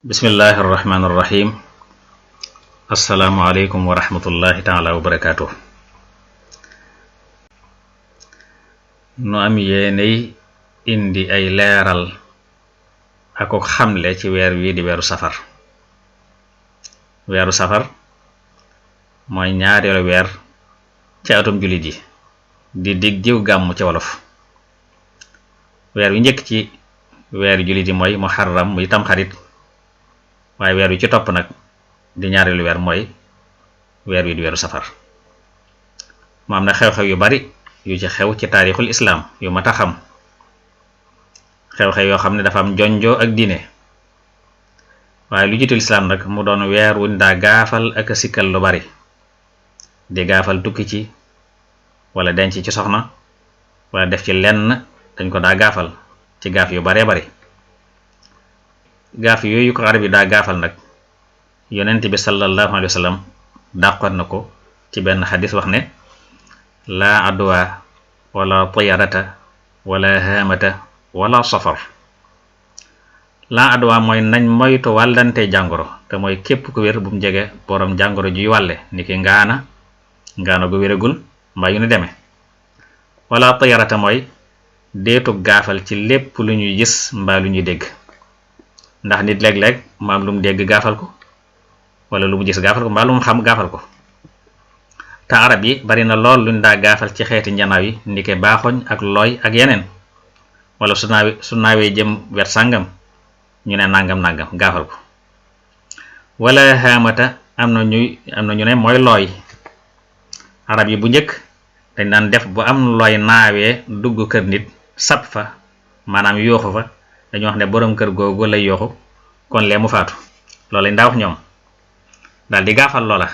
bismillahi irrahmani irrahim asalaamualeykum wa rahmatullahi taala wa barakaatu. nu am yéenay indi ay leeral ako xamle ci weer wii di weeru safar. weeru safar mooy ñaareelu weer ci atum jullit yi di diggu gàmmu ci wolof. weer wi njëkk ci weeru jullit yi mooy muharram muy tamxarit, waaye weer wi ci topp nag di ñaareelu weer mooy weer wi di weeru safar. mu am na xew-xew yu bari yu ci xew ci taarixul islaam yu mat a xam, xew-xew yoo xam ne dafa am jonjoo ak diine, waaye lu jiitul islaam nag mu doon weer wuñ daa gaafal ak a sikkal lu bari, di gaafal tukki ci wala denc ci soxna wala def ci lenn dañ ko daa gaafal ci gaaf yu baree bari. gaaf yooyu ko arab yi daa gaafal nag yonent bi sallallahu alayhi wa sallam dàqoon na ko ci benn xadis wax ne laa adwa wala tiyarata wala haamata wala safar. laa adwa mooy nañ moytu wàllante jàngoro, te mooy képp ku wér bu mu jege borom jàngoro juy wàlle ni ki ngaana gu wéragul mbaa yu ni demee. wala tiyarata mooy deetu gaafal ci lépp lu ñuy gis mbaa lu ñuy dégg, ndax nit léeg-léeg mu am lu mu dégg gaafal ko wala lu mu gis gaafal ko mbaa lu mu xam gaafal ko. te arab yi bari na lool luñ daa gaafal ci xeeti njanaaw yi ndike baaxoñ ak looy ak yeneen, wala su naawee jëm wet sàngam ñu ne nangam gaafal ko. wala xaamata am na ñu ne mooy looy. arab yi bu njëkk dañ daan def bu am looy naawee dugg kër nit sab fa, maanaam yooxu fa, dañu wax ne boroom kër googu lay yooxu kon lee mu faatu. loolu lañ daa wax ñoom, daal di gaafal loola.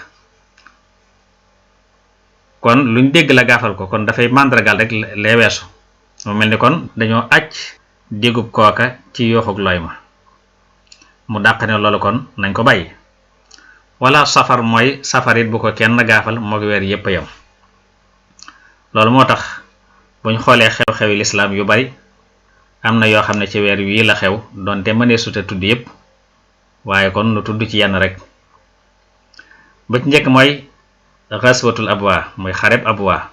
kon luñ dégg la gaafal ko, kon dafay màndargaal rek lee weesu. mu mel ni kon dañoo acc déggub kooka ci yooxuk looy ma, mu dàq ne loolu kon nañ ko bàyyi. wala safar mooy safarit bu ko kenn gaafal moo weer yépp yam. loolu moo tax buñ xoolee xew-xewi lislaam yu bari am na yoo xam ne ci weer wii la xew, donte mënee sute tudd yépp, waaye kon nu tudd ci yenn rek. ba ci njëkk mooy xaswatul abwa, muy xareb abwa,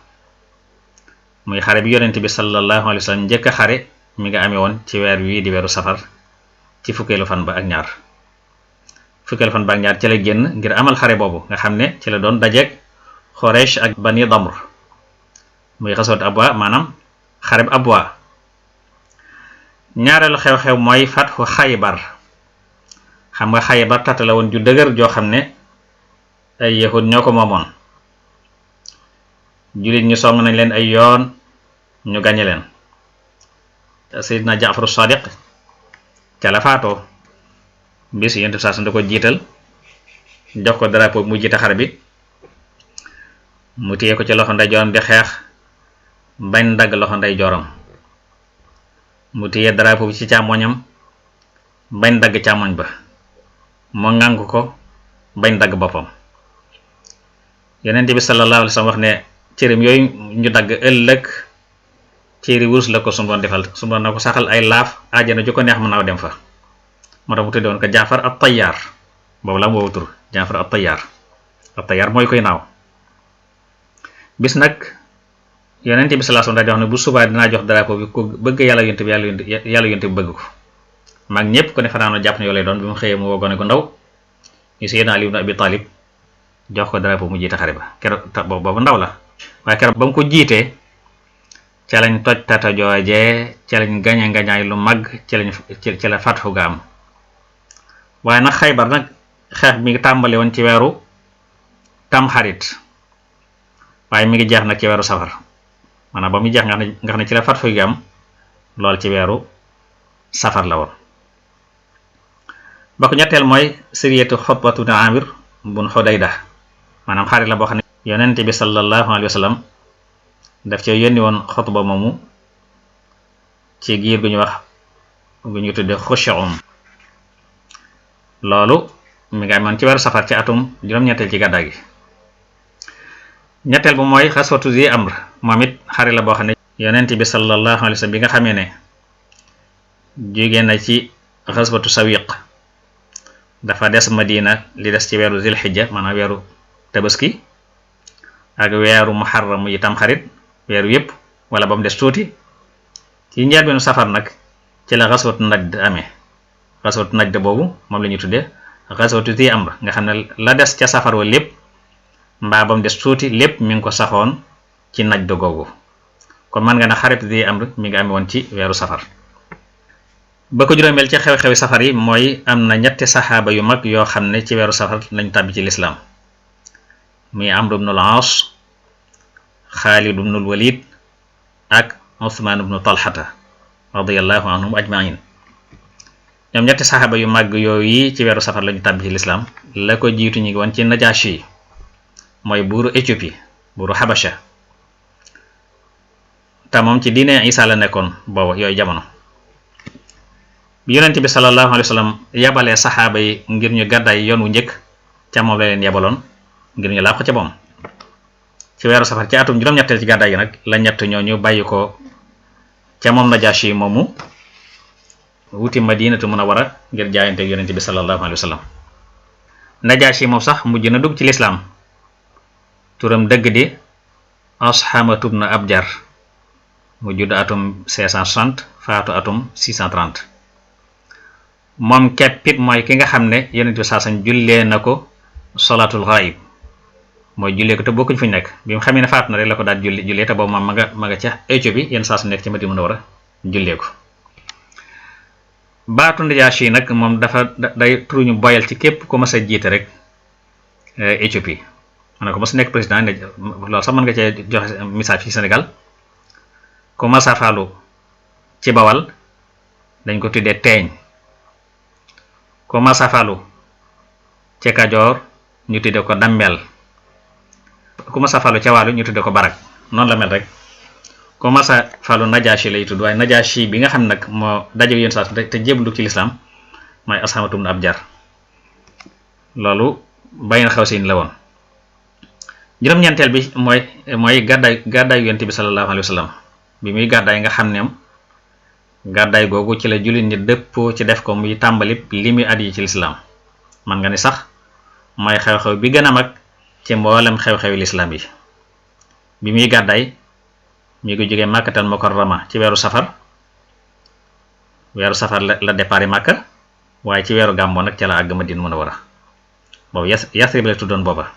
muy xare bi yonent bi sallallahu alayhi wa sallam njëkk a xare mi nga amee woon ci weer wii di weeru safar ci fukkeelu fan ba ak ñaar. fukkeelu fan ba ak ñaar ci la génn ngir amal xare boobu nga xam ne ci la doon dajeek Xoresh ak Bani Damr, muy xaswatul abwa maanaam xareb abwa. ñaareelu xew-xew mooy fatxu Xaybar. xam nga Xaybar tata la woon ju dëgër joo xam ne ay yahud ñoo ko moomoon. jullit ñu song nañ leen ay yoon ñu gañe leen. Seydina Jaafaru Sadiq ca la faatoo. bis yonent bi saa su da ko jiital jox ko drapeau mu jiite xare bi, mu téye ko ci loxo ndeyjooram di xeex bañ dagg loxo ndeyjooram, mu téye drapeau bi ci càmmoñam bañ dagg càmmoñ ba, mu ŋànk ko bañ dagg boppam. yonent bi sallallahu alayhi wa sallam wax ne cëram yooyu ñu dagg ëllëg cëri wurus la ko sunu doon defal, sunu doon na ko saxal ay laaf àjjana ju ko neex mën naa dem fa. moo tax mu tudde woon ko Jaafar at-Tayyaar, boobu la am woowu tur, Jaafar at-Tayyaar. at-Tayyaar mooy koy naaw. bis nag yonent bi sallallahu alayhi wa sallam daal di wax ne bu subaa dinaa jox drapeau bi ku bëgg yàlla yonent bi bëgg ko. mag ñépp ko ne fanaanoo jàpp ne yoo lay doon. bi mu xëyee mu woo gone gu ndaw ñu Seydina Ali ibn Abi Talib jox ko drapeau mu jiite xare ba. keroog boobu ndaw la, waaye keroog ba mu ko jiitee ca lañ toj tata joojee, ca lañ gañe ngañaay lu mag, ci la fatxu ga am. waaye nag Xaybar nag xeex mi ngi tàmbali woon ci weeru tamxarit, waaye mi ngi jeex nag ci weeru safar, maanaam ba muy jeex nga xam ne ci la fatxu ga am, lool ci weeru safar la woon. ba ko ñetteel mooy siriyatu Xutbatu bnu Amir bun Xudayda, maanaam xarit la boo xam ne yonent bi sallallahu alayhi wa sallam daf ci yónni woon xutba moomu ci giir gu ñu tudde Xushum. loolu mi ngi amoon ci weeru safar ci atum juróom-ñetteel ci gàddaa gi. ñetteel bu mooy xaswatu Zi Amr, moom it xare la boo xam ne yonent bi sallallahu alayhi wa sallam bi nga xamee ne jóge na ci xaswatu Sawiq dafa des Madina li des ci weeru zilxijja maanaam weeru tabaski ak weeru muharram yi tamxarit weeru yépp wala ba mu des tuuti ci njëlbeenu safar nag ci la xaswatu Najd amee xaswatu Najd boobu moom la ñuy tuddee xaswatu Zi Amr nga xam ne la des ca safar wa lépp mbaa ba mu des tuuti lépp mi ngi ko saxoon ci Najd googu kon mën nga ne xarit Zi Amr mi ngi amee woon ci weeru safar. ba ko juróomeel ci xew-xewi safar yi mooy am na ñetti saxaaba yu mag yoo xam ne ci weeru safar lañu tàbbi ci lislaam muy Amr ibnul Aas, Xaalid ibnul Walid ak Usmaan ibnu Talxata radiyallahu anhum ajmain. ñoom ñetti saxaaba yu mag yooyu ci weeru safar lañu tàbbi ci lislaam la ko jiitu ñu ngi woon ci Najaashi mooy buuru Éthiopie buuru Habasha te moom ci diine Isa la nekkoon booba yooyu jamono. bi yonent bi sallallahu alayhi wa sallam yabalee saxaaba yi ngir ñu gàddaay yoon wu njëkk ca moom la leen yabaloon ngir ñu làqu ca moom ci weeru safar ci atum juróom-ñetteel ci gàddaay gi nag la ñett ñooñu bàyyi ko ca moom Najaashi moomu wuti Madinatu Munawwara ngir jaayante yonent bi sallallahu alayhi wa sallam. Najaashi moom sax mujj na dugg ci lislaam turam dëgg di Ashamatu bnu Abjar mu judd atum 560 faatu atum 630. moom keppit mooy ki nga xam ne yonent bi saasam jullee na ko solaatul ghaib mooy jullee ko te bokkuñ fu ñu nekk bi mu xamee ne faatu na rek la ko daal jullee te boobu moom ma nga ca Éthiopie yenn saasam nekk ci Madina Munawwara jullee ko. baatu Najaashi nag moom dafa day turuñu boyal ci képp ku mas a jiite rek Éthiopie maanaam ko mas a nekk président loolu sax mën nga cee joxe message fi Sénégal ku mas a falu ci Bawal dañ ko tuddee teeñ ku mas a falu ci Kajoor ñu tuddee ko dammel ku mas a falu ca Waalo ñu tuddee ko barak noonu la mel rek ku mas a falu Najaashi lay tudd waaye Najaashi bi nga xam nag moo daje yéen saa te jébbalu ci lislaam mooy Ashamatu bnu Abjar loolu bàyyi na xaw siin la woon. juróom-ñeenteel bi mooy gàddaay yonent bi sallallahu alayhi wa sallam bi muy gàddaay nga xam ne gàddaay googu ci la jullit ñi dëppoo ci def ko muy tàmbali li muy at yi ci lislaam man nga ni sax mooy xew-xew bi gën a mag ci mboolem xew-xewi lislaam yi. bi muy gàddaay mi ngi jógee Makkatal Mukarrama ci weeru safar la départ Makka waaye ci weeru gàmmoo nag ca la àgg Madina Munawwara boobu Yasrib la tuddoon booba.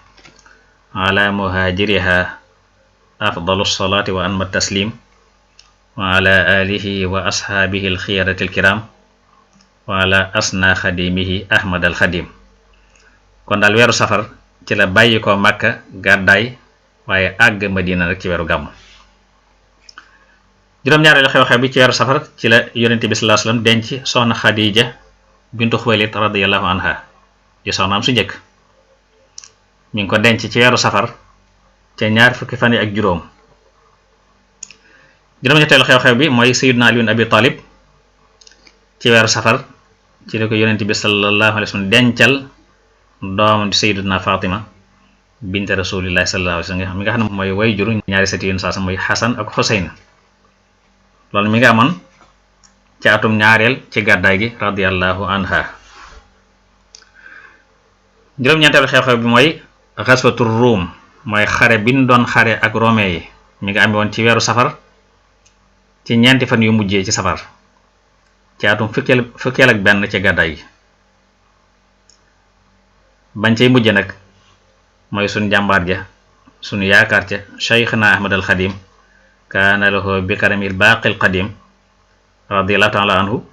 ala muhajiriha afdalu salaati wa anma taslim wa ala alihi wa ashaabihi alxiyarati alkiram wa ala asna xadimihi ahmad alxadim. kon daal weeru safar ci la bàyyi ko Makka gàddaay waaye àgg Madina rek ci weeru gàmmu. juróom-ñaareelu xew-xew bi ci weeru safar ci la yonente bi sallallahu alayhi wasallam denc soxna Xadija bintu Xuwaylid radiyallahu anha di soxnaam su njëkk mi ngi ko denc ci weeru safar ca ñaar fukki fan yi ak juróom. juróom-ñetteelu xew-xew bi mooy Sayyidina Ali ibn Abi Talib ci weeru safar ci la ko yonent bi sallallahu alayhi wa sallam dencal doomam di Sayyidina Fatima bint Rasulillahi sallallahu alayhi wa sallam mi nga xam ne mooy way juru ñaari sëti yoon saasa mooy Xasan ak Xuseyn loolu mi nga amoon ci atum ñaareel ci gàddaay gi radiyallahu anha. juróom-ñeenteelu xew-xew bi mooy xaswatu Ruum mooy xare bi ñu doon xare ak Romain yi mi nga amee woon ci weeru safar ci ñeenti fan yu mujjee ci safar ci atum fukkeel ak benn ci gàddaay gi. bañ cay mujje nag mooy sunu jàmbaar ja sunu yaakaar ca Cheikhna Ahmad al Xadim kaana lahu bi karamil baaqil qadim radiyallahu ta'ala anhu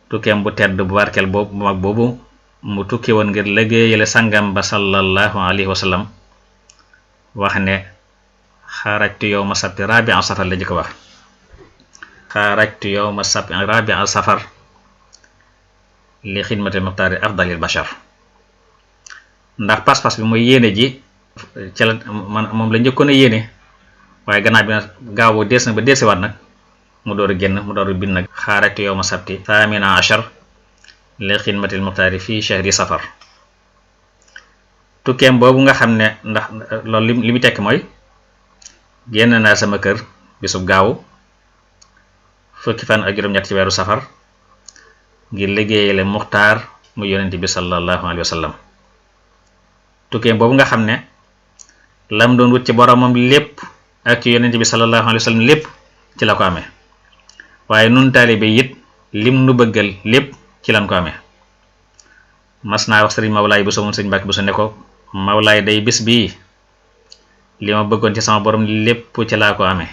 tukkeem bu tedd bu barkeel boobu bu mag boobu mu tukki woon ngir liggéeyale sangam ba sallallahu alayhi wa sallam wax ne xarajtu yawma sabti rabi'a safar la jëkk wax xarajtu yawma sabti rabi'a safar li xidmati muxtaari afdalil bashar ndax pas-pas bi mooy yéene ji ca la moom la njëkkoon a yéene waaye gannaaw bi nag gaaw dees na ba deesiwaat nag mu door a génn mu door a bind nag xarajtu yawma sabti thamina ashar li xidmatil muxtaari fii shahri safar. tukkeem boobu nga xam ne ndax loolu li mu tekk mooy génn naa sama kër bisub gaaw fukki fan ak juróom-ñett ci weeru safar ngir liggéeyale muxtaar mu yonent bi sallallahu alayhi wa sallam. tukkeem boobu nga xam ne lam doon wut ci boromam lépp ak ci yonent bi sallallahu alayhi wa sallam lépp ci la ko amee, waaye nun taalibe it lim nu bëggal lépp ci lan ko amee. mas naa wax sëriñ Mawlaay bu so moom sëriñ Mbàkke bu so ne ko Mawlaay day bis bii li ma bëggoon ci sama borom lépp ci laa ko amee,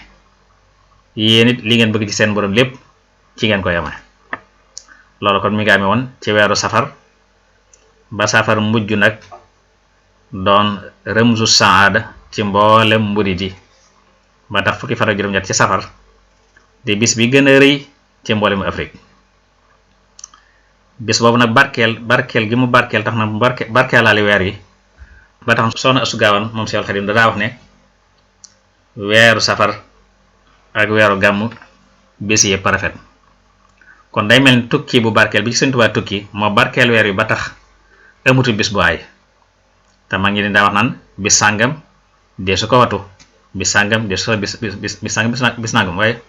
yéen it li ngeen bëgg ci seen borom lépp ci ngeen koy amee. loolu kon mi ngi amee woon ci weeru safar ba safar mujj nag doon rëmsu saada ci mboolem murid yi ba tax fukki fan ak juróom-ñett ci safar di bis bi gën a rëy ci mboolemu Afrique. bis boobu nag barkeel gi mu barkeel tax na barkeelaali weer yi ba tax soxna Astu Gaawan moom Seexul Xadiim daa wax ne weeru safar ak weeru gàmmu bis yëpp rafet. kon day mel ni tukki bu barkeel bi ci Sëñ Tuubaa tukki moo barkeel weer yi ba tax amutu bis bu aay. te mag ñi daa wax naan bis sàngam dee su ko watu, bis sàngam dee su bis sàngam waaye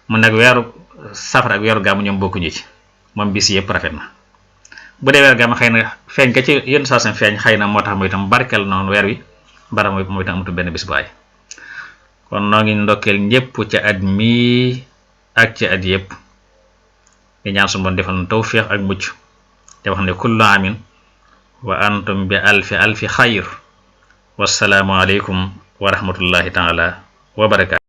mu nag weeru safar ak weeru gàmmu ñoom bokkuñu ci, moom bis yëpp rafet na. bu dee weeru gàmmu xëy na feeñ ka ci yenn saa seen feeñ xëy na moo tax muy itam barkeel noonu weer wi bara mooy itam amutu benn bis bu aay. kon noo ngi ndokkeel ñépp ca at mii ak ca at yëpp di ñaan su bon defal na tawfiix ak mucc te wax ne kullu amin wa antum bi alfi xayr. wassalaamu aleykum wa rahmatullahi taala wa barakaatu.